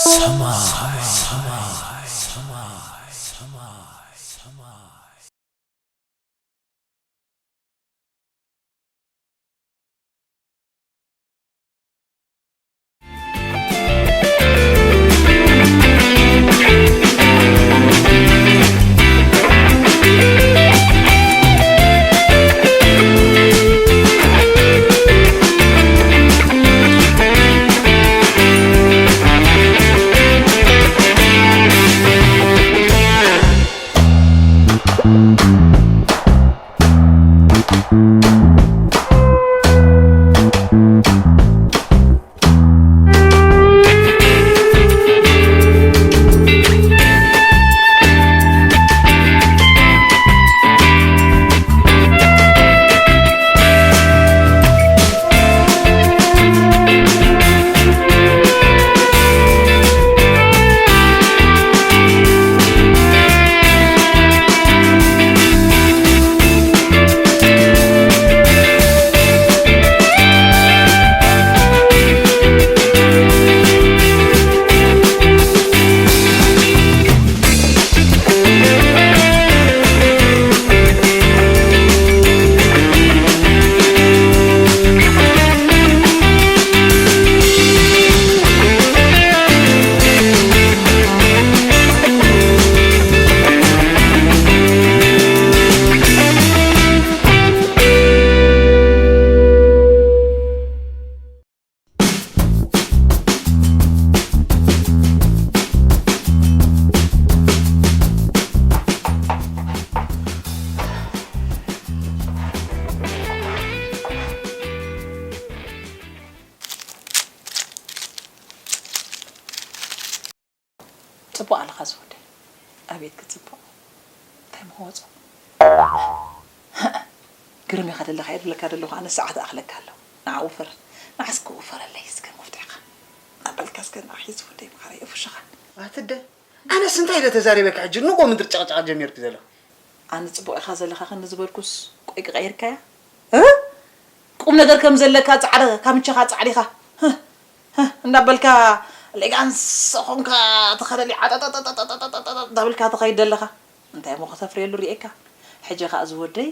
ሰማይ። ጽቡቕ ኣለኻ ዝወደይ። ኣቤት ክጽቡቕ። እንታይ ምኸወጾ? ግርም ኢኻ ደለኻ እየ ዝብለካ ዘለኹ። ኣነ ሰዓት እኣኽለካ ኣለኹ። ንዓ ውፈር። ንዓስ ክውፈረለይ እስከ መፍትሕኻ። እናበልካ እስከ ንዓ ሒዝ ወደይ መዓረይ እፍሽኻ። ኣትደ ኣነስ እንታይ ኢለ ተዛሪበካ ሕጂ ንጎ ምድሪ ጨቕጨቕ ጀሚርክ ዘለኹ። ኣነ ጽቡቕ ኢኻ ዘለኻ ክንዲ ዝበልኩስ ቆይ ክቐይርካያ? እ? ቁም ነገር ከም ዘለካ ጻዕዳ ካምቻኻ ጻዕዲኻ። ህህ፣ ህህ፣ እንዳበልካ ሌጋንስ ኾንካ ተኸለሊ ዓጠጠጠጠጠጠጠጠጠ እንዳበልካ ትኸይድ ዘለኻ። እንታይ እሞ ከተፍርየሉ ርኤካ? ሕጂ ኸኣ ዝወደይ፣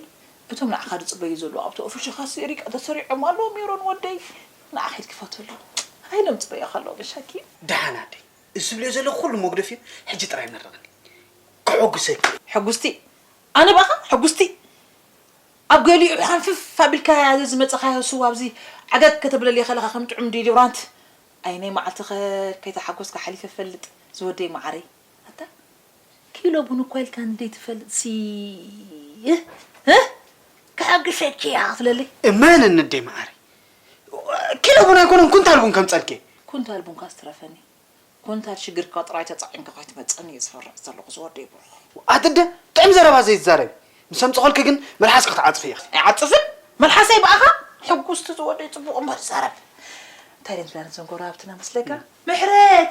እቶም ንዓኻ ዝጽበዩ ዘለዉ ኣብቲ ኦፊስኻ ስሪቃ ተሰሪዖም ኣለዉ ሜሮን ወደይ። ንዓ ኸይድ ክፈተሉ። ኣይሎም ጽበዮ ከለዉ ብሻኪ። ደሓን ኣደይ፣ እዚ ዝብልዮ ዘለኹ ኩሉ መጉደፍ እዩ። ሕጂ ጥራይ መርቕኒ። ከሐጉሰኪ። ሕጉስቲ? ኣነ ብኣኻ ሕጉስቲ? ኣብ ገሊኡ ሓንፍፍ ኣቢልካያ እዚ ዝመጸኻዮ ስዋ ኣብዚ ዓገግ ከተብለልዮ ከለኻ ከም ጥዑም ዲዮዶራንት። ኣይ ናይ መዓልቲ ከ ከይተሓጎስካ ሓሊፈ እፈልጥ ዝወደይ መዓረይ። ኣታ ኪሎ ቡን እኳ ኢልካ እንዴ ትፈልጥ ሲ እ? እ? ከሐጉሰኪ እያ ክትብለለይ? እመን እንዴ መዓረይ። ኪሎ ቡን ኣይኮነን ኩንታል ቡን ከምጸልኪ። ኩንታል ቡንካ ዝተረፈኒ። ኮንታ ሽግርካ ጥራይ ተጻዒንካ ከይትመጸኒ እየ ዝፈርሕ ዘለኹ ዝወደይ ብሩኽ። ኣትደ ጥዑም ዘረባ ዘይትዛረቢ። ምስ ኣምጽኾልኪ ግን መልሓስኪ ክትዓጽፊ ኢኺ። ኣይዓጽፍን። መልሓሰይ ብኣኻ ሕጉስቲ ዝወደይ ጽቡቕ እምበር ዛረብ። እንታይ ደም ዝብላ ነዘን ጎረባብትና መስለካ? ምሕረት!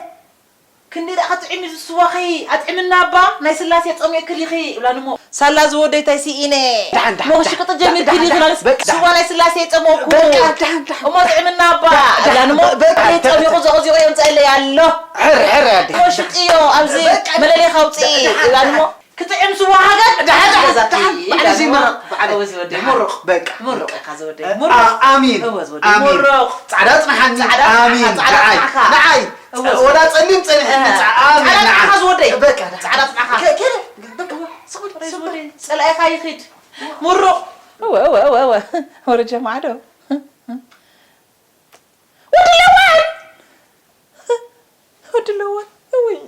ክንደይ ደኣ ከጥዕም እዩ ዝስዋኺ? ኣጥዕምና እባ ናይ ስላሴ ጾም የክል ኢኺ ይብላን እሞ። ሳላ ዝወደይ እንታይ ስኢነ? ደሓን፣ ደሓን፣ ሞኽሺ ደሓን፣ ቅጥጀ ደሓን፣ ሚርኪ ደሓን፣ ዲኺ ማለት በቃ፣ ስዋ ደሓን። ናይ ስላሴ ጸሞኩ። በቃ፣ ደሓን፣ ደሓን። እሞ ጥዕምና እባ ደሓን፣ ይብላን እሞ። በቃ፣ ከይጸሚኹ ዘቕዚቑ የምጸለይ ኣሎ። ሕር፣ ሕር ኣደ። እሞ ሽጥዮ ኣብዚ በቃ፣ መለለይካ ኣውፅኢ ደሓን፣ ይብላን እሞ። ደሓን። ክጥዕም ስዋ ሃገር ደሓን፣ ደሓን፣ ገዛቲ ደሓን። ባዕለ ይብላን እሞ። ዝመረቕ፣ ባዕለ። እወ ዝወደይ ደሓን። ምሩቕ፣ በቃ፣ ምሩቕ ምሩቕ። ኢኻ ዝወደይ። አ-፣ ምሩቕ። ኣሚን። እወ ዝወደይ ኣሚን። ምሩቕ። ጻዕዳ ጽንሓኒ። ጻዕዳ ኣሚን። ጽንሓኻ፣ ጻዕዳ ንዓይ፣ ጽንሓኻ። ንዓይ። እወ ዝወደይ። ወላ ጸሊም ጸኒሕኒ። እህ። ጻ-፣ ኣሚን ጻዕዳ ንዓይ። ጽንሓኻ ዝወደይ። በቃ፣ ደሓን። ጻዕዳ ጽንሓኻ። ከ-፣ ከ-፣ በቃ፣ ስቕ በል፣ ስቕ በል። ጸላኢኻ ይኺድ። ምሩቕ። እወ፣ እወ፣ እወ፣ እወ። ወረ ጀማዓ ዶ? ወዲ ለዋን! ወዲ ለዋን! እውይ!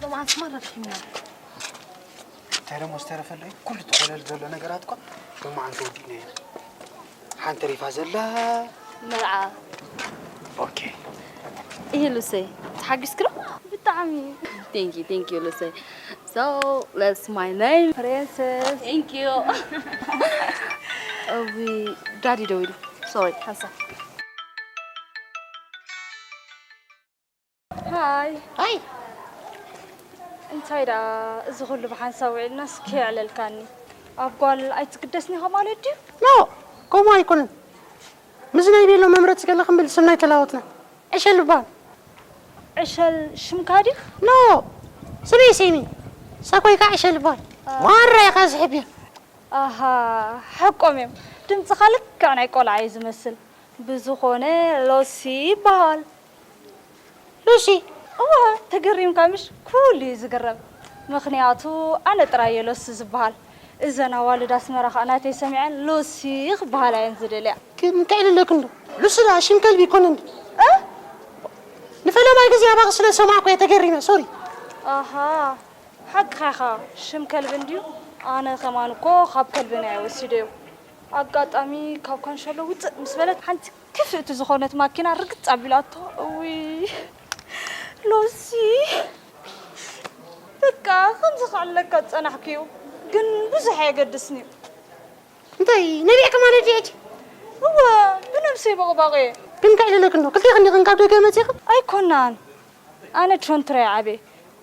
ሎማዓንስ ማራ ደኺምና። እንታይ ደሞ ዝተረፈ ኣሎ እዩ? ኩሉ ተኾለል ዘሎ ነገራት እኳ ሎማዓንቲ ወዲእናዮ ኢና። ሓንቲ ተሪፋ ዘላ መርዓ። ኦኬ። እህ ሉሰይ፣ ተሓጊስኪ ዶ? ብጣዕሚ። ቴንኪ፣ ቴንኪ ሉሰይ። So, that's my name. Princess. Thank you. Uh, we daddy ደዊሉ. Sorry, ሓንሳብ። ሃይ። ሃይ። እንታይ ደኣ እዚ ኩሉ ብሓንሳብ ውዒልና እስኪ የዕለልካኒ። ኣብ ጓል ኣይትግደስን ኢኻ ማለት ድዩ? ኖ፣ ከምኡ ኣይኮነን። ምስ ናይ ቤሎ መምረፂ ገለ ክንብል ስምና ኣይተላወጥና። ዕሸል ይበሃል። ዕሸል ሽምካ ድዩ? ኖ፣ ስመይ ሴሚ። ሳኮይ ከዓ ዕሸል ይበሃል። አ። ማራ ኢኻ ዝሕብያ። ኣሃ፣ ሓቆም እዮም። ድምፅኻ ልክዕ ናይ ቆልዓ እዩ ዝመስል። ብዝኾነ ሎሲ ይበሃል። ሉሲ? እወ፣ ተገሪምካ ምሽ? ኩሉ እዩ ዝግረም። ምኽንያቱ ኣነ ጥራይ እየ ሎሲ ዝበሃል። እዘን ኣዋልድ ኣስመራ ኸኣ ናተይ ሰሚዐን ሉሲ ክበሃላ እየን ዝደልያ። ግን እንታይ ኢለክን ዶ? ሉሲ ደኣ ሽም ከልቢ ይኮነን ድዩ? እ? ንፈለማይ ግዜ ኣባኺ ስለ ዝሰማዕኩ እየ ተገሪመ፣ ሶሪ። ኣሃ፣ ሓቅኻ ኢኻ፣ ሽም ከልቢ እንድዩ። ኣነ ከማን እኮ ካብ ከልቢ ናይ ወሲደዮ። ኣጋጣሚ ካብ ካንሸሎ ውፅእ ምስ በለት ሓንቲ ክፍእቲ ዝኾነት ማኪና ርግፅ ኣቢላቶ። እውይ ሎሲ፣ በቃ ከምዚ ክዕለካ ዝፀናሕኩ እዩ፣ ግን ብዙሕ ኣየገድስን እዩ። እንታይ ነቢዕኪ ማለት ድዩ? እወ፣ ብነብሰይ በቕባቕ እየ። ግን እንታይ ኢለክን ዶ? ክልቴኽን ዲኽን ካብ ደገ መፂኽን? ኣይኮናን፣ ኣነ ቾንትረ እየ ዓብየ።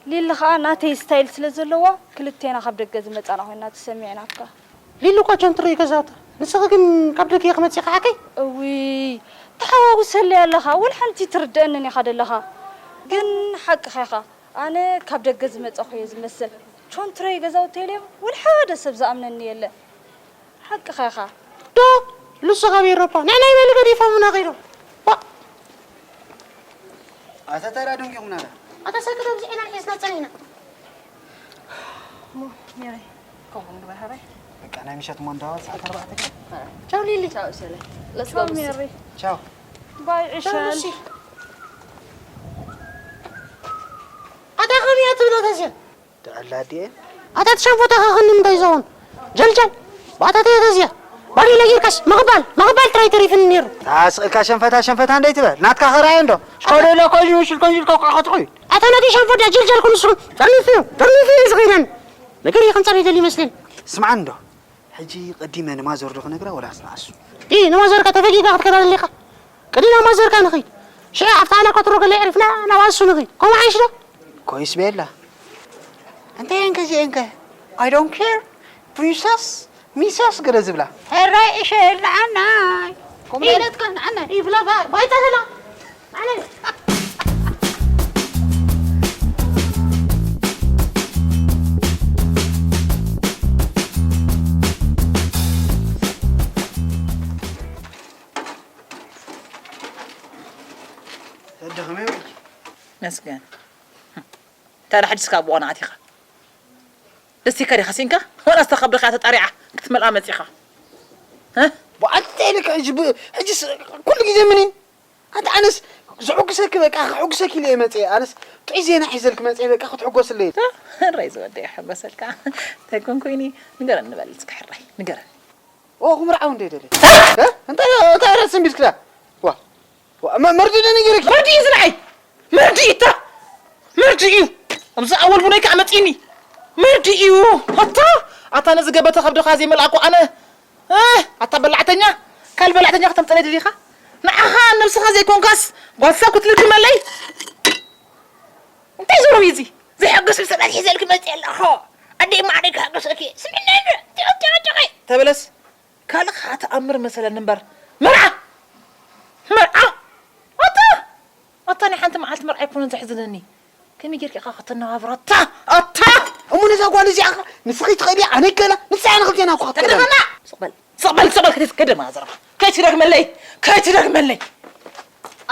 ሊሊ ኸኣ ናተይ ስታይል ስለ ዘለዋ ክልቴና ካብ ደገ ዝመጻና ኮይና ተሰሚዕናካ። ሊሊ እኳ ቸንትሮ እዩ ገዛውታ። ንስኺ ግን ካብ ደገ ኢኺ መጺኺ ሓቀይ? እውይ፣ ተሓዋውሰለይ ኣለኻ። ወላ ሓንቲ ትርድአንን ኢኻ ደለኻ። ግን ሓቅኻ ኢኻ። ኣነ ካብ ደገ ዝመጸኹ እየ ዝመስል። ቸንትሮ እዩ ገዛውተይ ኢለዮም ወላ ሓደ ሰብ ዝኣምነኒ የለን። ሓቅኻ ኢኻ። ዶ፣ ንሱ ካብ ኤውሮጳ ንዕና ይበሉ ገዲፎምና ከይዶም። ዋ። ኣታ ታዲያ ደንጊኹምና ዳ? ኣታ ሰክት ኣብዚ ዒና ሒዝና ጸኒሕና። እሞ ሜሪ፣ ከምኡ ንግበር ሃበይ። በቃ ናይ ምሸት እሞ እንዳዋ ሰዓት ኣርባዕተ ገይሩ። ቻው ሊሊ። ቻው ሰለ። Let's go ቻው ሉሲ። ሜሪ። ቻው። ባይ ቻው ዕሸል። ሉሲ። ኣታ ከመይ እያ ትብሎ ተዝያ? ትዕላ ድየ? ኣታ ትሸንፎ ተኸኽኒ ምንታይ ይኸውን? ጀልጀል። ባታ ተየ ተዝያ። ባዲ ለጊርካስ መቕባል፣ መቕባል ጥራይ ተሪፍኒ ነይሩ። ኣስቕልካ ሸንፈታ፣ ሸንፈታ እንደይ ትበል? ናትካ ኸራየ እንዶ። ሽኮደሎ ኮንዩ፣ ሽልኮንዩ፣ ኮኮ ኸትኹይ። ኣታ ናተይ ሸንፎ ዳ ጀልጀል ኩን ንስኹም። ጠርኒፍዮ፣ ጠርኒፍዮ እዩ ዝኸይደኒ። ነገር ይኸንጸር ይደሊ ይመስለኒ። ስምዓኒ እንዶ። ሕጂ ቀዲመ ንማዘር ዶ ክነግራ ወላስ ንዓሱ? ኢ ንማዘርካ ተፈጊጋ ክትከዳ ደሊኻ? ቅድና ማዘርካ ንኸይድ። ሽዑ ኣብታ ኣላ ኮትሮ ገለ የዕሪፍና ናብ ኣሱ ንኸይድ። ከምኡ ዓይሽ ዶ? ኮይስ ቤላ። እንታይ እንከ እዚኤንከ? I don't care. ፕሪንሰስ፣ ሚሰስ ገለ ዝብላ። ሕራይ እሸ ንዓናይ። ከምኡ ኢለትካ ንዓናይ። ይብላ ባ-፣ ባይታ ዘላ። ተደኽመ ወይ? መስገን። እንታይ ደኣ ሕጅስ ካብ ብቆና ኣቲኻ? ደስ ኢልካ ዲኻ ሲንካ? ዋላ ዝተኸብድኻ ተጣሪዓ ክትመልኣ መጺኻ? እ? ብዓል እንታይ ኢልካ ሕጂ ብ-፣ ሕጅስ ኩሉ ግዜ ምን እዩ? ኣንተ ኣነስ ዝሕጉሰኪ በቃ ክሕጉሰኪ ኢለ እየ መጽየ። ኣነስ ጥዑይ ዜና ሒዘልኪ መጽየ በቃ ክትሕጎስለይ። እ? ሕራይ ዝወደይ ይሕጎሰልካ። እንታይ ኮን ኮይኒ? ንገረኒ በል እስከ ሕራይ፣ ንገረኒ። ኦ፣ ክምርዓው እንደ ደለ። እ? እ? እንታይ፣ እንታይ ራስ እንቢልክዳ? ዋ። ዋ፣ መ-፣ መርዲ ዶ ነጊረኪ? መርዲ እዩ ዝንዓይ። መርዲ እዩ እታ። መርዲ እዩ። ኣብዚ ኣወል ቡነይ ከዓ መፂኒ። መርዲ እዩ። ኣታ፣ ኣታ ነዚ ገበተ ከብድኻ ዘይመልኣኩ ኣነ። እ፣ ኣታ በላዕተኛ፣ ካል በላዕተኛ ከተምፀለይ ደሊኻ? ንዓኻ ነብስኻ ዘይኮንካስ ጓሳ ክትልክመለይ? እንታይ ዞረው እዩ እዚ? ዘሐጉስ ሰባት ሒዘልኪ መፅየ ኣለኹ። ኣደይ ማዕረይ ክሕጉሰኪ። ስምዕና እንዶ፣ ቲኦ፣ ቲኦ፣ ቲኦ። ተበለስ፣ ካልእ ከዓ ተኣምር መሰለኒ እምበር። መርዓ! መርዓ! ኣታ! ኣታ ናይ ሓንቲ መዓልቲ መርዓ ኣይኮነን ዘሕዝነኒ። ከመይ ጌርኪ ኢኻ ከተነባብራ? ኣታ! ኣታ! እሞ ነዛ ጓል እዚኣ ኸ ንስኺ ትኽእሊ፣ ኣነ ይክእላ፣ ንሳ እያ ንኽልቴና እኮ ክትክእለና። ተደመና! ስቕ በል። ስቕ በል፣ ስቕ በል፣ ከይትደግማ ዘረባ። ከይትደግመለይ፣ ከይትደግመለይ።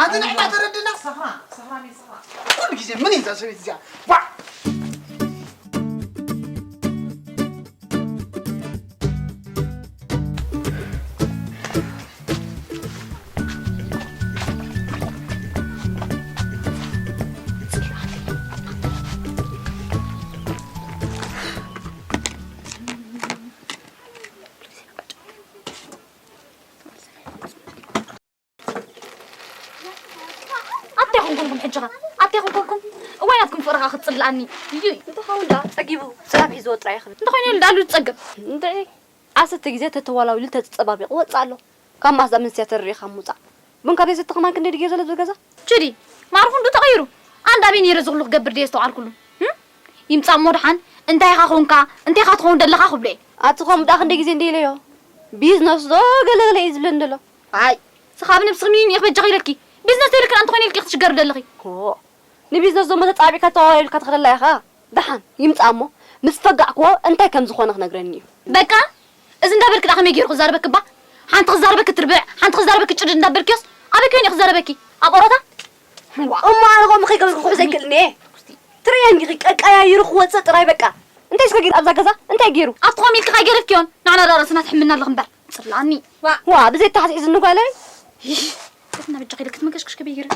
ኣንተ ንሕና ተረድና። ሰኽራ፣ ሰኽራ፣ ሰኽራ። ኩሉ ግዜ ምን እዛ ሰበይቲ እዚኣ? ዋ! ኣታ ይኹን ኮንኩም ሕጂ ኸ? ኣታ ይኹን ኮንኩም? እዋይ ናትኩም ፍቕሪ ኸኣ ክትጽልኣኒ። እዩ። ኣው እንዳ ጸጊቡ ጽላብ ሒዝዎ ጥራይ ይኽብል። እንተኾይኑ ኢሉ ዳሉ ዝጸግብ። እንድዒ ዓሰርተ ግዜ ተተዋላዊሉ ተጸባቢቑ ወጽእ ኣሎ። ካብ ማስዳ መንስያ ተረሪኻ ምውጻእ። ቡን ካብ ዘይሰተ ከማን ክንደይ ድግዜ ዘሎ ዝብል ገዛ? ችዲ፣ ማርኹ እንዱ ተቐይሩ። ኣንዳ ኣበይ ነይረ ዝኽሉ ክገብር ድየ ዝተዋልኩሉ? ህም? ይምጻእ እሞ ደሓን፣ እንታይ ኢኻ ኾንካ? እንታይ ኢኻ ትኸውን ደለኻ ክብሎ እየ። ኣቲ ከምኡ ደኣ ክንደይ ግዜ እንደ ኢለዮ? ቢዝነስ ዶ ገለገለ እዩ ዝብለኒ ዘሎ። ኣይ፣ ስኻ ብነብስኺ ሚኒን ኢኺ በጃኺ ኢለኪ። ቢዝነስ ተይልክን ኣንተ ኾይነ ኢልኪ ክትሽገሪ ደለኺ። ሆ፣ ንቢዝነስ ዶ መተጻቢካ ተዋዋይልካ ትኽደላ ኢኻ? ደሓን ይምጻእ እሞ ምስ ፈጋዕክዎ እንታይ ከም ዝኾነ ክነግረኒ እዩ። በቃ፣ እዚ እንዳበልኪ ደኣ ከመይ ገይሩ ክዛረበኪ እባ? ሓንቲ ክዛረበኪ ትርብዕ፣ ሓንቲ ክዛረበኪ ጭድድ እንዳበልክዮስ፣ ኣበይ ኮይኑ እዩ ክዛረበኪ? ኣብ ኦሮታ? እሞ ኣነ ከምኡ ከይገበርኩ ክሕዞ ኣይክእልን እየ። ትርእየኒ ኢኺ፣ ቀቀያይሩ ክወጽእ ጥራይ በቃ። እንታይ እስከ ገይሩ ኣብዛ ገዛ? እንታይ ገይሩ? ኣቲ ከምኡ ኢልኪ ካይገደፍክዮን፣ ንዓና ደኣ ርእስና ትሕምና ኣለኺ እምበር። ጽላኒ። ዋ፣ ብዘይ ተሓስዒ ዝንጓለይ። ይሽ፣ ከትና በጃ ከይደ ክትመገሽክሽ ከመይ ገይረ?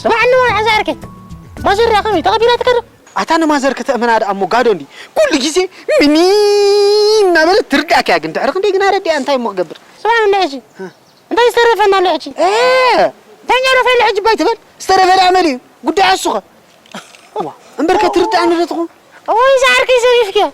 ስማዕኒ፣ ሕዚ ዓርከይ፣ ማዘር ደኣ ከመይ ተቐቢላትካ ዶ? ኣታ ንማዘር ከተእምና ደኣ እሞ ጋዶ እንዲ ኩሉ ግዜ ምኒ እናበለት ትርዳእካ እያ። ግን ድሕሪ ክንደይ ግን ኣረዲኣ እንታይ እሞ ክገብር? ስማዕኒ ሕጂ፣ እ። እንታይ ዝተረፈና ኣሎ ሕጂ? እ። እንታይ እኛ ዶ ፈይሉ ሕጂ ባይ ትበል? ዝተረፈ ደኣ መን እዩ? ጉዳይ ኣሱኸ? ዋ፣ እምበር ከትርዳእኒ ዶ ትኾን? እዋይ፣ እዛ ዓርከይ ዘሪፍክያ።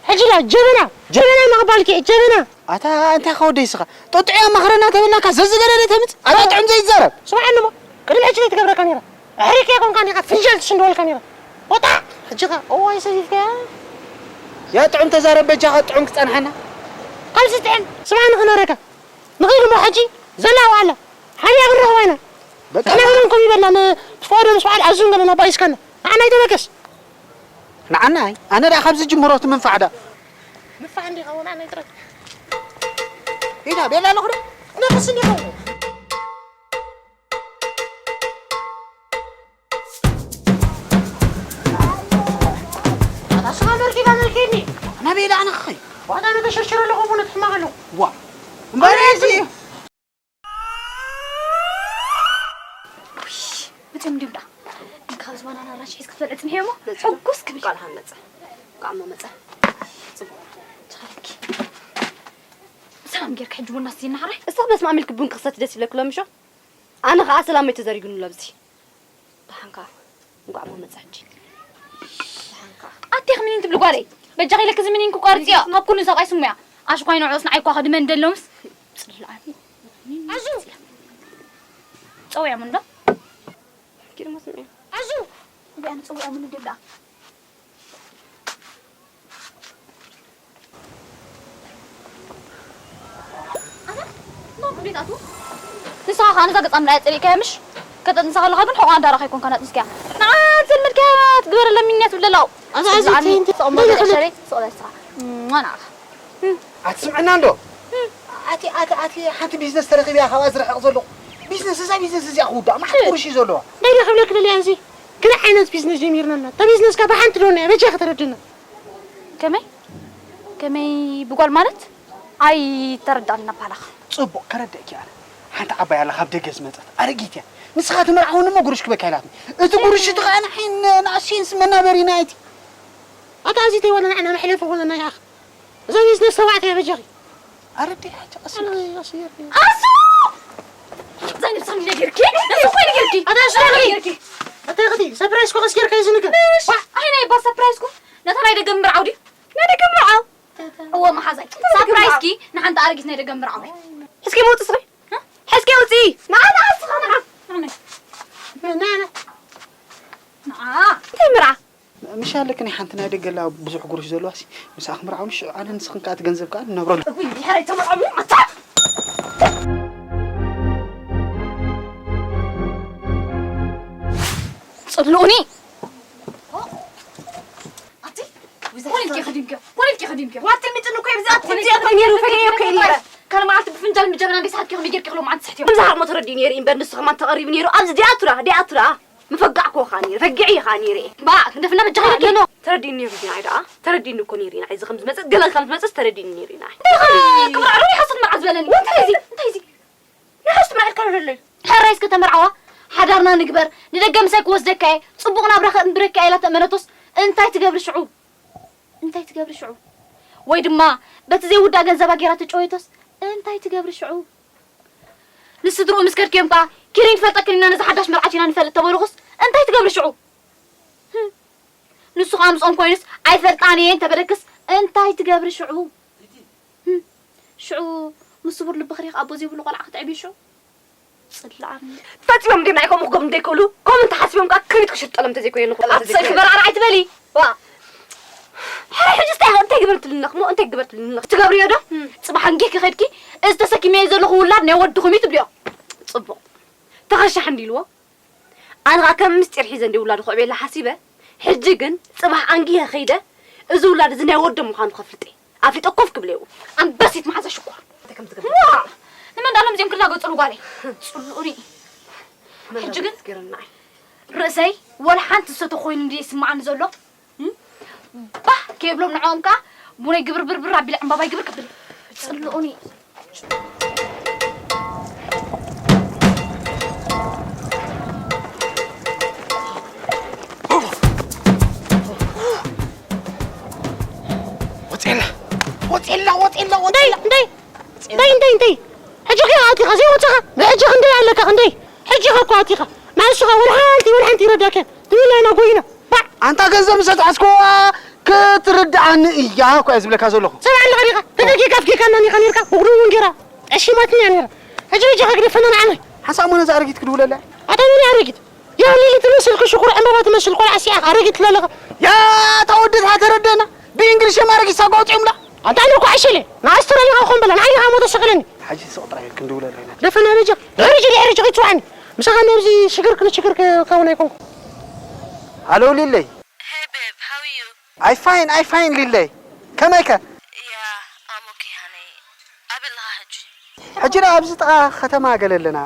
ሕጂ ዳ ጀበና፣ ጀበና ምቕባልኪ፣ ጀበና። ኣታ እንታይ ኻ ወደይ ስኻ? ጦጥዕያ መኽረና ተበላካ ዘዝገደደ ተምጽ? ኣታ ጥዑም ዘይዛረብ። ስምዓኒ እሞ፣ ቅድሚ ሕጂ ዘይትገብረካ ነይራ። ኣሕሪቅያ ኮንካ ዲኻ ፍንጃል ትሽንድወልካ ነይራ። ወጣ! ሕጂ ኸ፣ እዋይ ሰይፍካ። ያ ጥዑም ተዛረብ በጃኻ ጥዑም ክጸንሓና። ካልሲ ጥዕም፣ ስምዓኒ ክነረካ። ንኸይድ እሞ ሕጂ ዘላ ዋላ። ሓቢያ ክንረኽባ ኢና። በቃ። ንሕና እውን ከምኡ ይበልና፣ ን-፣ ፍቓዶ ምስ በዓል ኣዙን ገለና ባይስካና። ንዓና ኣይተበገስ። ንዓና ኣይ፣ ኣነ ደኣ ካብዚ ጅምሮ እቲ ምንፋዕ ደኣ። ምንፋዕ እንዲኻ ወላ ናይ ጥረት። ኢዳ ቤላ ኣለኹ ዶ? ነፍስ እንዲኻ። ኣታ ስኻ መርኪባ መርኪኒ። ኣና ቤላ ኣነ ኸኸይ። ዋታ ነገ ሽርሽር ኣለኹ፣ ቡን ትሕማቕ ኣለኹ። ዋ። እምበር ኣነ እዚ። እዚ። ውይ፣ መጺኦም እንዲዮም ደኣ። እንካ ኣብዚ ባናና ኣራንሺ ሒዝኪ ክትበልዒ ጽንሒ እሞ፣ መጺኦም። ሕጉስ ክብል። ቃልሃ መጸ። ቃሞ መጸ። ጽቡቕ። ቻለኪ። ሰላም ጌርካ ሕጂ ቡና ስቲና ሓራይ? እስኻ በስመ ኣብ ኢልኪ ቡን ክኽሰቲ ደስ ይብለኪ ሎሚ ሾ? ኣነ ኸኣ ሰላመይ ተዘሪጉኒ ኣሎ ኣብዚ። ደሓንካ። እንቋዕ እሞ መጻ ሕጂ። ደሓንካ። ኣቴ ክምኒን ትብሊ ጓለይ? በጃኺ ኢለኪ እዚ ምኒን ክቋርጽዮ። ካብ ኩሉ ሰብኣይ ስሙያ። ኣሽኳይ ንዑስ ንዓይ እኳ ከድመን ደሎምስ። ጽልላኒ። ኣዙ! ጸውያሙን ዶ? ኪድ መስምዒ። ኣዙ! እዚኣ ንጸውያሙን እንደላ። ኣታ፣ ኖ፣ እንዴት ኣቱ? ንስኻ ኸኣ ነዛ ገጻ ምርኣያ ጸሊእካያ ምሽ? ከተጥንሳ ከለኻ ግን ሕቖኣ እንዳረኻ ኣይኮንካን ኣጥንስካያ። ንዓ ዝለመድካያ ትግበረላ ሚንያ ትብለላ። ኣዛ፣ ኣዚ፣ ጽላኒ፣ ትይንቲ፣ ስቕ በል እንታይ ሸበይ፣ ስቕ በል ንስኻ። እም፣ ንዓኻ። ኣትስምዕና እንዶ? ኣቲ፣ ኣቲ፣ ኣቲ፣ ሓንቲ ቢዝነስ ተረኺበያ ካብኣ ዝርሕቕ ዘለኹ። ቢዝነስ፣ እዛ ቢዝነስ እዚኣ ክውዳእ፣ መዓት እ። ቁርሺ ዘለዋ። እንታይ ዶ ክብለክ ደልያ እዚ? ክንደይ ዓይነት ቢዝነስ ጀሚርና እና፣ እታ ቢዝነስ ካብ ሓንቲ ዶ እኒኣ፣ በጃ ከተረድና። ከመይ? ከመይ ብጓል ማለት? ኣይተረዳእና ባላኻ። ጽቡቕ፣ ከረድእኪ ኣነ። ሓንቲ ዓባይ ኣላ ካብ ደገ ዝመጸት፣ ኣረጊት እያ። ንስኻ ትምርዓውኒ እሞ ጉርሽ ክበካ ኢላትኒ። እቲ ጉርሽ እቲ ኸኣ ንዓይ ን-፣ ንኣስየንስ መናበሪና እቲ። ኣታ እዚ ተይወለ ንዓና መሕለፊ ኾነና ይኣኽ። እዛ ቢዝነስ ተባዕትያ በጃኺ። ኣረዲ ሓጂ ቀስ ኢልኪ። ኣነ ቀስ ኢልኪ። ኣሱ! እዛ ነብሳ ምን ነገርኪ? ነብሳ እኮ ነገርኪ። ኣታ እሱ ነገርኪ። ኣታ ይኽቲ፣ ሰርፕራይዝ ኮ ቀስ ጌርካ እዩ ዝንገር። እሺ፣ ኣይ ናይ ባር ሰርፕራይዝ ኮ። ነታ ናይ ደገ ምርዓው ድዩ? ናይ ደገ ምርዓው? እዎ መሓዛይ። ሰርፕራይዝ ኪ ንሓንቲ ኣረጊት ናይ ደገ ምርዓው። እስኪ ምውጽ እስኺ። እ? እስኪ ውጺ። ንዓ፣ ንዓ፣ እስኻ ንዓ። ንዓ፣ ንዓ። ንዓ። እንታይ ምርዓ? ምሽ ኣለክኒ ሓንቲ ናይ ደገ ኣላ ብዙሕ ጉርሽ ዘለዋ ሲ፣ ምሳኣ ክምርዓውኒ ሽዑ ኣነ ንስኽን ከኣ እቲ ገንዘብ ከኣ ንነብረሉ። እውይ፣ ድሕረይ ተመርዓውኒ ኣታ። ጽልኡኒ። ኣቲ፣ ወይዘሮ ኮሊልኪ ክድምኪ፣ ኮሊልኪ ክድምኪ። ዋቲ ምጥን እኮ ብዛት ኮሊልኪ ትምዚ እኮ ነይሩ፣ ፈለየ እኮ ነይሩ። ካልእ መዓልቲ ብፍንጃል ብጀበና እንዴ ሰሓትኪ ከመይ ጌርኪ ክሎ መዓልቲ ትስሕትዮ? ከምዚ ሃርሞ ተረዲኡ ነይሩ እምበር ንሱ ከማን ተቐሪቡ ነይሩ። ኣብዚ ዲኣቱራ፣ ዲኣቱራ። ምፈጋዕኩ ኸኣ ነይረ፣ ፈጊዐ ኸኣ ነይረ። ባ፣ ክንደፍና በጃኻ ኢለኪ። ኖ፣ ኖ። ተረዲእኒ ነይሩ ኢና፣ ደኣ። ተረዲእኒ እኮ ነይሩ ኢና። እዚ ከም ዝመጽእ፣ ገለ ከም ዝመጽእ ተረዲእኒ ነይሩ ኢና። እንታይ ኸ፣ ክምርዓሉ ይሓስብ መርዓ ዝበለኒ? እንታይ እዚ? እንታይ እዚ? ናይ ሓሶት መርዓ ኢልካ ዶ ዘለዩ? ሕራይ እስከ ተመርዓዋ፣ ሓዳርና ንግበር፣ ንደገ ምሳይ ክወስደካ እየ፣ ጽቡቕ ናብራ ከእንብረካ እየ ኢላ ተእመነቶስ፣ እንታይ ትገብሪ ሽዑ? እንታይ ትገብሪ ሽዑ? ወይ ድማ በቲ ዘይውዳእ ገንዘባ ጌራ ትጨወይቶስ እንታይ ትገብሪ ሽዑ? ንስድርኡ ምስ ከድክዮም ከኣ ኪሪን ትፈልጠክን ኢና ነዛ ሓዳሽ መርዓት ኢና ንፈልጥ ተበልኹስ እንታይ ትገብሪ ሽዑ? ህም። ንሱ ከኣ ምስኦም ኮይኑስ ኣይፈልጣን እየ እንተበለክስ እንታይ ትገብሪ ሽዑ? ህም። ሽዑ ምስ ስቡር ልብኺ ዲኺ ኣቦ ዘይብሉ ቆልዓ ክትዕብዩ ሽዑ? ጽላኣኒ። ፈጺሞም ድዮም ንዓይ ከምኡ ክገብሩ ዘይክእሉ? ከምኡ እንተሓሲቦም ከኣ ክብሪት ክሽጠሎም እንተዘይኮይኑ ክብሉ ኣሰይ እንተዘይኮይኑ። ክበርኣር ኣይትበሊ። ዋ። ሕረ ሕጂ እንታይ እንታይ ግበርትልኒ ኣለኺ? እንታይ ግበርትልኒ ኣለኺ? ትገብርዮ ዶ? እም። ጽባሕ እንጌ ክኸድኪ እዚ ተሰኪመዮ ዘለኹ ውላድ ናይ ወድኹም እዩ ትብልዮ። ጽቡቕ። ተኸሻሕ እንዲልዎ። ኣነ ኸኣ ከም ምስጢር ሒዘ እንዲ ውላዱ ክዕብየላ ሓሲበ። ሕጂ ግን ጽባሕ ኣንጊሀ ኸይደ እዚ ውላድ እዚ ናይ ወዶም ምዃኑ ከፍልጥ እየ። ኣፍሊጠ ኮፍ ክብል እየ። ኣንበሲት መሓዛ ሽኮር። እንታይ ከም ትገብር? ዋ! ንመን ዳሎም እዚኦም ክላገጹሉ ጓለይ? ጽልኡኒ። መን ሕጂ ግን ገረናይ? ርእሰይ ወላ ሓንቲ ዝሰተ ኮይኑ እንድየ ይስምዓኒ ዘሎ። እም? ባህ! ከይብሎም ንዕኦም ከኣ ቡነይ ግብር ብርብር ኣቢለ ዕምባባይ ግብር ከብል። ጽልኡኒ። ወጽኤላ! ወጽኤላ! ወጽኤላ! ወጽኤላ! እንታይ? እንታይ እንታይ እንታይ? ሕጂ ኸ ኣቲኻ ዘይወጽኻ? ንሕጂ ክንደይ ኣለካ ክንደይ? ሕጂ ኸ እኮ ኣቲኻ። ንሱ ኸ ወላ ሓንቲ ወላ ሓንቲ ይረዳከ። ትብለና ጎይና። ባዕ! ኣንታ ገንዘብ ምስ ኣትሓዝኩዋ ክትርድኣኒ እያ እኮ እየ ዝብለካ ዘለኹ። ሰብ ኣለኻ ዲኻ? ተደጊካ ኣፍጊካና ኒኻ ኔርካ። ብጉዱ እውን ጌራ። ጠሺማትኒ እያ ኔራ። ሕጂ ሕጂ ኸ ግደፈና ንዓመይ። ሓንሳእ እሞ ነዛ ኣረጊት ክድውለላ። ኣታ መን ኣረጊት? ያ ሊሊ ትመስል ክሽኩር ዕምባባ ትመስል ቆልዓ ሲኣ ኣረጊት ትላለኻ። ያ እታ ወዲ እታ ተረደና። ብእንግሊሽ የማረጊት ሳጓ ኣውፂኦምላ። ኣንታ ኣነ እኮ ዓሸለ ንኣስተራሊኻ ኮን በላ ንዓይ ኢኻ ሞቶ ሰቐለኒ። ሓጂ ስቕ ጥራይ ክንድውለላ ኢና። ደፈና በጃ ድሕሪ ሕጂ ድሕሪ ሕጂ ከይትፅዋዕኒ። ምሳኻ ነብዚ ሽግር ክልችግር ክኸውን ኣይኮንኩ። ሃሎ ሊለይ። Hey babe, how are you? I fine, I fine ሊለይ። ከመይከ? Yeah, I'm okay honey. ኣበይ ኣለኻ ሕጂ? ሕጂ ደኣ ኣብዚ ጥቓ ከተማ ገለ ኣለና።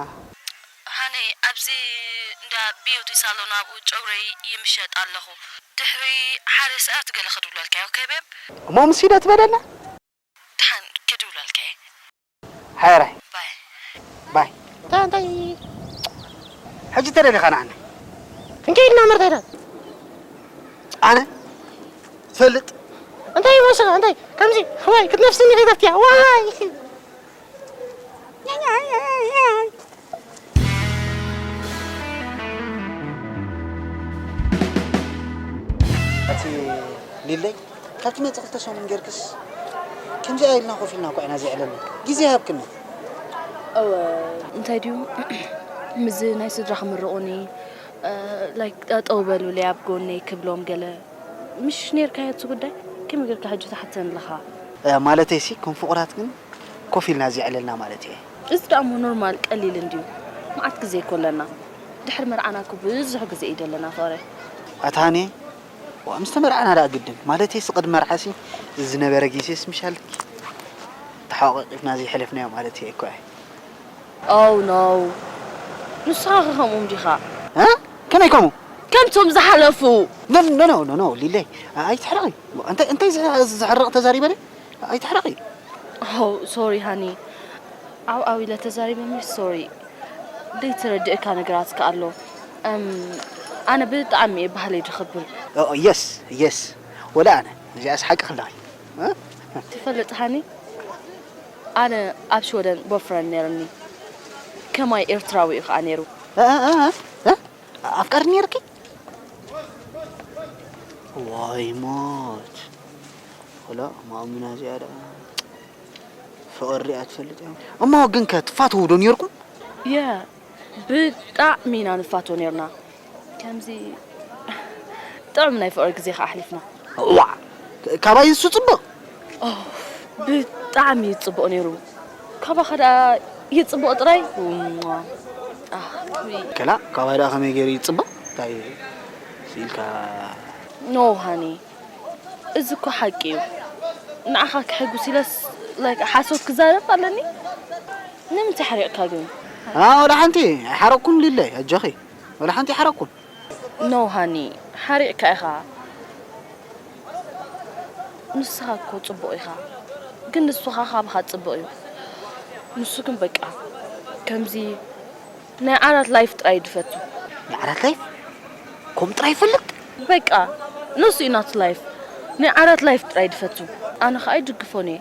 ሃነይ፣ ኣብዚ እንዳ ቢዩቲ ሳሎን ኣብኡ ጨጉረይ ይምሸጥ ኣለኹ። ድሕሪ ሓደ ሰዓት ገለ ክድውለልካ እየ፣ ኦኬ ቤብ? እሞ ምስ ሂደ ትበለና? ደሓን ክድውለልካ እየ። ሓራይ። ባይ። ባይ። እንታይ፣ እንታይ? ሕጂ ተደሊኻ ንዓና? ክንከይድ ኢና መርታይና። ኣነ? ትፈልጥ? እንታይ ይመስልካ? እንታይ? ከምዚ? ዋይ፣ ክትነፍስኒ ከይተፍትያ። ዋይ! ኣቲ ሊለይ፣ ካብ ትመጽእ ክልተ ሰሙን ጌርክስ፣ ከምዚኣ ኢልና ኮፍ ኢልና እኮ ኢና ዘዕለልና። ግዜ ሃብክና። እወ፣ እንታይ ድዩ፣ ምስዚ ናይ ስድራ ክምርቑኒ፣ እ፣ ላይክ፣ ጠጠው በሉለይ ኣብ ጎነይ ክብሎም ገለ፣ ምሽ ኔርካዮ እቲ ጉዳይ? ከመይ ጌርካ ሕጂ ትሓተኒ ኣለኻ? እ፣ ማለተይሲ፣ ከም ፍቑራት ግን ኮፍ ኢልና ዘዕለልና ማለት እየ። እዚ ደኣ እሞ ኖርማል ቀሊል እንድዩ። መዓት ግዜ እኮ ኣለና። ድሕሪ መርዓና እኮ ብዙሕ ግዜ እዩ ደለና ፍቕረይ። ኣታ ሃኒ፣ ዋ፣ ምስ ተመርዓና ደኣ ግድን። ማለተይሲ ቅድሚ መርዓሲ ዝነበረ ግዜስ ምሽ ኣለኪ። ተሓቋቒፍና ዘይሐለፍናዮ ማለት እየ እኮ። Oh no። ንስኻ ከ ከምኦም ዲኻ? እ? ከመይ ከምኡ? ከምቶም ዝሓለፉ። No, no, no, no, no፣ ሊለይ፣ ኣይትሕረቒ። እንታይ፣ እንታይ ዘ-፣ ዘሕርቕ ተዛሪበ? ኣይትሕረቒ። Oh, ሶሪ ሃኒ። ዓው ዓው ኢለ ተዛሪበ ምሽ፣ ሶሪ። ዘይተረድእካ ነገራት ከኣ ኣሎ። እም፣ ኣነ ብጣዕሚ እየ ባህለይ ድኽብር። ኦ፣ የስ፣ የስ። ወላ ኣነ፣ እዚኣስ ሓቂ ክላኺ። እ? ትፈልጥ ሃኒ? ኣነ ኣብ ሽወደን ቦፍረን ነይርኒ። ከማይ ኤርትራዊ እዩ ከኣ ነይሩ። እ፣ እ፣ እ፣ እ? ኣፍቃሪ ነይርኪ? ዋይ ሞት። ወላ ማሙና እዚኣ ደኣ ፍቕሪ ሪኣ ትፈልጥ እያ። እሞ ግን ከ ትፋተዉ ዶ ነይርኩም? የ፣ ብጣዕሚ ኢና ንፋቶ ነይርና። ከምዚ ጥዑም ናይ ፍቕሪ ግዜ ከኣ ኣሕሊፍና። ዋዕ! ካባይ እሱ ጽቡቕ። ኦ፣ ብጣዕሚ እዩ ጽቡቕ ነይሩ። ካባኻ ደኣ ይጽቡቕ ጥራይ? እሟ። ኣህ፣ ውይ። ከላ፣ ካባይ ደኣ ከመይ ገይሩ ይጽቡቕ? እንታይ ስኢልካ? ኖ፣ ሃኒ። እዚ እኮ ሓቂ እዩ። ንዓኻ ከሐጉስ ኢለስ፣ ላይክ፣ ሓሶት ክዛረብ ኣለኒ? ንምንታይ ሓሪቕካ ግን? ኣ፣ ወላ ሓንቲ ኣይሓረቅኩን ሊለይ፣ ኣጆኺ። ወላ ሓንቲ ኣይሓረቅኩን። ኖ ሃኒ፣ ሓሪቕካ ኢኻ። ንስኻ እኮ ጽቡቕ ኢኻ፣ ግን ንሱ ኸኣ ካባኻ ጽቡቕ እዩ። ንሱ ግን በቃ ከምዚ ናይ ዓራት ላይፍ ጥራይ እዩ ዝፈቱ። ናይ ዓራት ላይፍ? ከምኡ ጥራይ ይፈልጥ? በቃ ንሱ እዩ ናቱ ላይፍ። ናይ ዓራት ላይፍ ጥራይ ድፈቱ። ኣነ ኸኣ ኣይድግፎን እየ።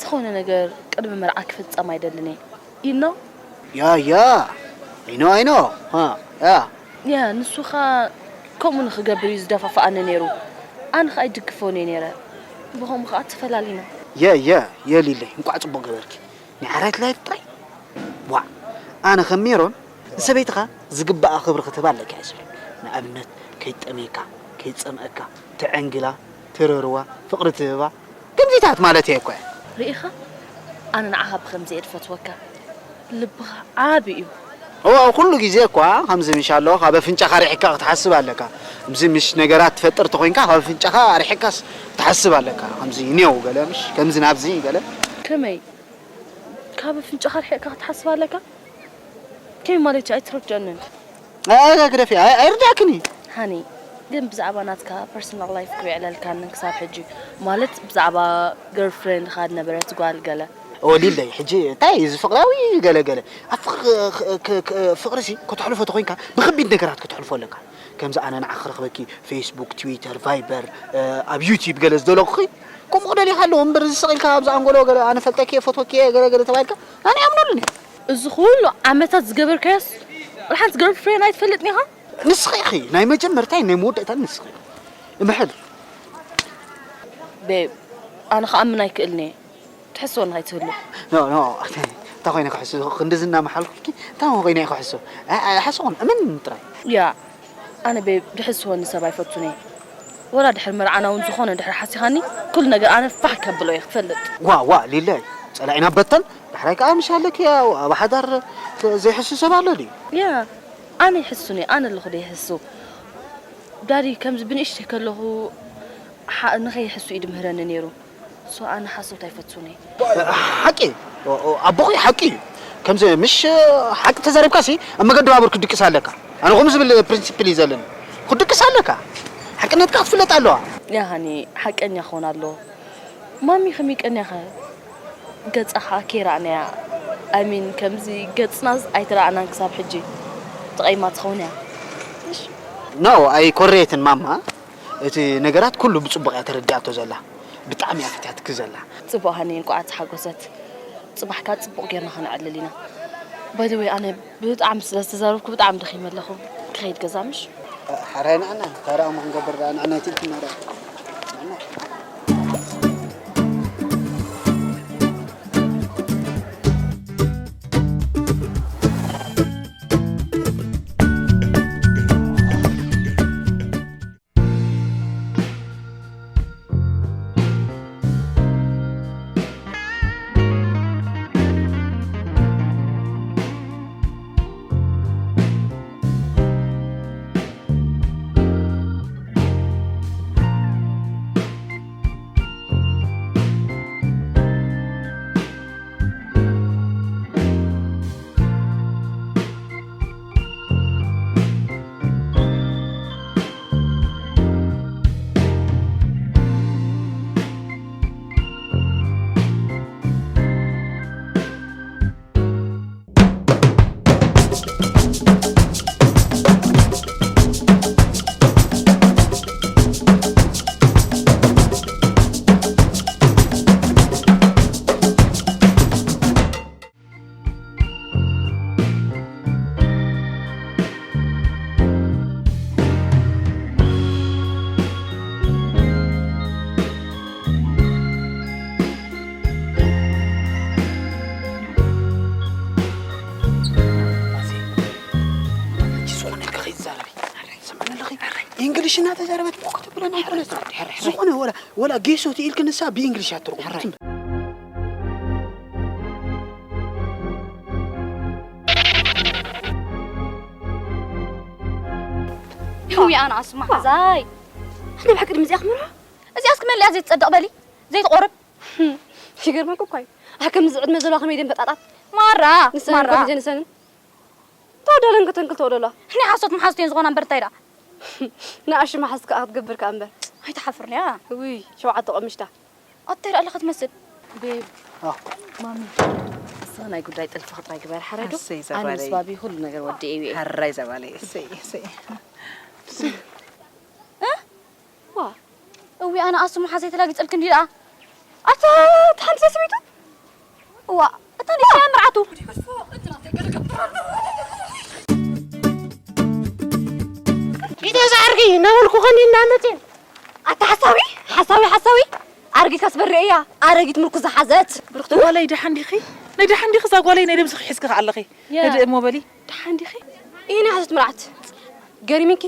ዝኾነ ነገር ቅድሚ መርዓ ክፍጸም ኣይደልን እየ። You know? ያ ያ I know I know ሃ ያ ያ ንሱ ኸኣ ከምኡ ንኽገብር እዩ ዝደፋፍኣኒ ነይሩ። ኣነ ኸኣ ኣይድግፎን እየ ነይረ። ብኸምኡ ኸኣ ተፈላሊና። የ የ የሊለይ እንቋዕ ጽቡቕ ገበርኪ። ናይ ዓራት ላይፍ ጥራይ ዋዕ ኣነ ከም ሜሮን ንሰበይትኻ ዝግባኣ ክብሪ ክትህባ ኣለካ እየ ዝብል። ንኣብነት ከይጠምየካ ከይጸምአካ ትዕንግላ ትረርዋ ፍቕሪ ትህባ ከምዚታት ማለት እየ እኮ። ርኢኻ ኣነ ንዓኻ ብኸምዚ እየ ድፈትወካ። ልብኻ ዓቢ እዩ። እዋ ኣብ ኩሉ ግዜ እኳ ከምዚ ምሽ ኣሎ ካብ ኣፍንጫኻ ርሒቕካ ክትሓስብ ኣለካ። ከምዚ ምሽ ነገራት ትፈጥር ተኾይንካ ካብ ኣፍንጫኻ ርሒቕካስ ክትሓስብ ኣለካ። ከምዚ ኔው ገለ ምሽ ከምዚ ናብዚ ገለ ከመይ ካብ ኣፍንጫኻ ርሒቕካ ክትሓስብ ኣለካ? ከመይ ማለት እዩ? ኣይትረድአንን። ኣጋ ግደፊ ኣይ- ኣይርዳእክን እዩ። ሃኒ ግን ብዛዕባ ናትካ ፐርሰናል ላይፍ ክሪዕለልካንን ክሳብ ሕጂ ማለት ብዛዕባ ገርልፍሬንድካ ዝነበረት ጓል ገለ ኦሊለይ ሕጂ እንታይ እዚ ፍቕራዊ ገለ ገለ ኣብ ፍቕ- ክ- ክ- ክ- ፍቕሪ ሲ ከተሕልፎ ተኾይንካ ብኸቢድ ነገራት ከተሕልፎ ኣለካ። ከምዚ ኣነ ንዓኺ ክረኽበኪ ፌስቡክ ትዊተር ቫይበር ኣብ ዩቲብ ገለ ዝደለኹኺ ከምኡ ክደልየካ ኣለዎ እምበር እዚ ስቕ ኢልካ ኣብዚ ኣንጎሎ ገለ ኣነ ፈልጠኪ እየ ፈትወኪ እየ ገለ ገለ ተባሂልካ ኣነ ይኣምነሉን እየ። እዚ ኩሉ ዓመታት ዝገበርካዮስ ወላ ሓንቲ ገርል ፍሬንድ ኣይትፈልጥን ኢኻ? ንስኺ ኢኺ ናይ መጀመርታይን ናይ መወዳእታን ንስኺ ኢኺ። እምሕል። ቤብ ኣነ ክኣምን ኣይክእልን እየ። ትሕስወኒ ከይትህሉ። ኖ ኖ እንታይ ኮይነ ክሕሱ ክንድዚ እናመሓልኩልኪ እንታይ ኮይነ እየ ክሕሱ? ኣይሓሰኹን እመን ጥራይ። ያ ኣነ ቤብ ድሕስወኒ ሰብ ኣይፈቱን እየ። ወላ ድሕሪ መርዓና እውን ዝኾነ ድሕሪ ሓሲኻኒ ኩሉ ነገር ኣነ ፋሕ ከብሎ እየ ክትፈልጥ። ዋ ዋ ሊለይ ጸላኢና በተን ዳሕራይ ከዓ ምሽ ኣለኪ ያው ኣብ ሓዳር ዘይሕሱ ሰብ ኣሎ ድዩ? ያ ኣነ ይሕሱን እየ ኣነ ኣለኹ ዶ ይሕሱ። ዳዲ ከምዚ ብንእሽተይ ከለኹ ሓ- ንኸይሕሱ እዩ ድምህረኒ ነይሩ። ሶ ኣነ ሓሶት ኣይፈቱን እየ። ሓቂ ኣቦኺ ሓቂ እዩ። ከምዚ ምሽ ሓቂ ተዛሪብካሲ ኣብ መገዲ ባቡር ክድቅስ ኣለካ። ኣነ ከምኡ ዝብል ፕሪንሲፕል እዩ ዘለኒ። ክድቅስ ኣለካ። ሓቅነትካ ክትፍለጥ ኣለዋ። ያሃኒ ሓቀኛ ክኾን ኣለዎ። ማሚ ከመይ ቀኒኻ ገጻ ከኣ ከይረኣናያ I mean ከምዚ ገጽናስ ኣይተረኣኣናን ክሳብ ሕጂ ተቐይማ ትኸውን እያ። እሺ። No ኣይኮረየትን ማማ እቲ ነገራት ኩሉ ብጽቡቕ እያ ተረዲኣቶ ዘላ ብጣዕሚ እያ ፈትያትኪ ዘላ። ጽቡቕ ሃኒ እንቋዕ ተሓጎሰት። ጽባሕ ከኣ ጽቡቕ ጌርና ከነዕልል ኢና። By the way ኣነ ብጣዕሚ ስለ ዝተዛረብኩ ብጣዕሚ ደኺመ ኣለኹ። ክኸይድ ገዛ ምሽ? ሓራይ ንዓና ታራ እሞ ክንገብር ደኣ ንዓና ይትልክና ደኣ። እንግሊሽ እናተዛረበት እኮ ክትብለና ኣይኮነትን። ዝኾነ ወላ ወላ ጌሶ ትኢልክ ንሳ ብእንግሊሽ ኣትርጉም። እውይ ኣነ ኣስማ ዛይ ኣነ ብሓቂ ድምፂ ኣኽምራ እዚኣስ ክመልያ ዘይትፀድቕ በሊ ዘይትቆርብ ይገርመልኩ እኳ እዩ ኣከምዚ ዕድመ ዘለዋ ከመይ ደም ፈጣጣት ማራ ንሰን ማራ ኮሚቴ ንሰንን ተወደለን ከተንክል ተወደሏ ናይ ሓሶት መሓዝተን ዝኾና እምበር እንታይ ደኣ ንኣሽ መሓዝ ከዓ ክትገብር ከዓ እምበር ኣይትሓፍርንያ ውይ ሸውዓተ ቆምሽታ ኣታይ ደኣ ኣለኸ ትመስል ቤብ ማሚ እስኻ ናይ ጉዳይ ጥልፍኺ ጥራይ ግበሪ ሓራይ ዶ ኣሰይ ኣነ ዘባለይ ምስ ባቢ ኩሉ ነገር ወዲኤ እየ ሓራይ ዘባለይ እሰይ እሰይ ዋ ወይ ኣነ ኣሱ መሓዘይ ተላጊጸልክ እንዲ ደኣ። ኣታ፣ እታ ሓንቲ ሰበይቱ? እዋ፣ እታ ንእሽተይ መርዓቱ። ኢደ ዝዓርጊ እናበልኩ ኸኒ እናመፅእ። ኣታ ሓሳዊ፣ ሓሳዊ፣ ሓሳዊ። ኣረጊት ካስበሪ እያ። ኣረጊት ምርኩስ ዝሓዘት። ብርክቲ ጓለይ ደሓን ዲኺ? ናይ ደሓን ዲኺ? እዛ ጓለይ ናይ ደምስኺ ሒዝኪ ከኣ ኣለኺ። ያ። ህድእ እሞ በሊ። ደሓን ዲኺ? እየ ናይ ሓሶት መርዓት። ገሪምኪ?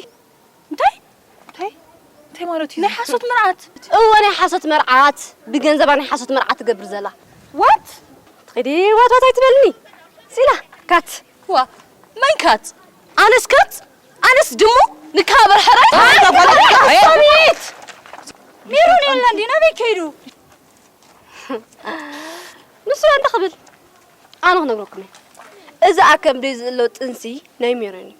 እንታይ? እንታይ? እንታይ ማለት እዩ? ናይ ሓሶት መርዓት? እወ፣ ናይ ሓሶት መርዓት። ብገንዘባ ናይ ሓሶት መርዓት ትገብር ዘላ። ዋት? ትኸዲ ዋት ዋት ኣይትበልኒ። ሲላ፣ ካት። ዋ፣ መን ካት? ኣነስ ካት? ኣነስ ድሙ? ንካበር ሕራይ? ኣይ፣ ኣይ፣ ኣይ፣ ኣይ። ሰሚት! ሜሮን የለ እንዲ ናበይ ከይዱ? ንሱ እንተ ክብል ኣነ ክነግረኩም እየ። እዚ ኣብ ከብደይ ዘሎ ጥንሲ ናይ ሜሮን እዩ።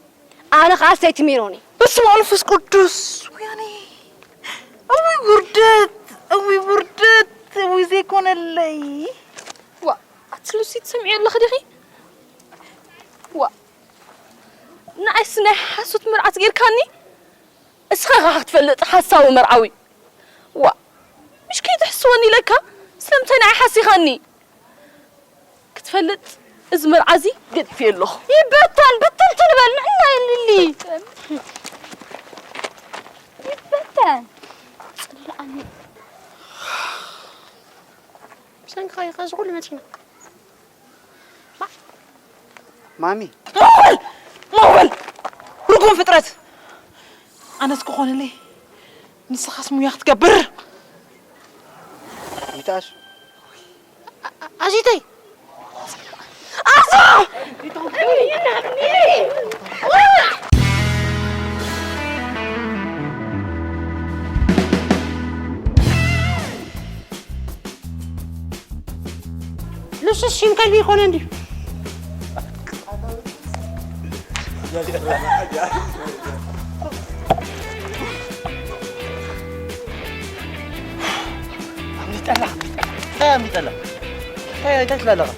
ኣነ ኸኣ ሰይቲ ሜሮን እየ። በስመ ኣብ መንፈስ ቅዱስ። ወያኔ። እውይ ውርደት፣ እውይ ውርደት፣ እውይ ዘይኮነለይ። ዋ፣ ኣቲ ሉሲ ትሰምዒ ኣለኺ ዲኺ? ዋ፣ ንዓይስ ናይ ሓሶት መርዓት ጌርካኒ? እስኻ ኢኻ ክትፈልጥ ሓሳዊ መርዓዊ። ዋ፣ ምሽ ከይትሕስወኒ ኢለካ፣ ስለምንታይ ንዓይ ሓሲኻኒ? ክትፈልጥ፣ እዚ መርዓዚ ገዲፈዮ ኣለኹ። ይበተን፣ ብትንትን በል፣ ንዕና የልሊ። ይበተን። ጽልኣኒ። ብሰንኪ ኸ እዚ ኹሉ መጺና። ማሚ። ሞበል! ሞበል! ርጉም ፍጥረት! ኣነስ ክኾነለይ፣ ንስኻስ ሙያ ክትገብር። ይትኣስ። ኣ-፣ ኣ-፣ ኣዚተይ! ኣዞ! ልሱስ ሽም ከልቢ ይኾነ እንድዩ። ኣምሊጠላ፣ ኣምሊጠላ። እንታይ፣ እንታይ ትብላለኻ?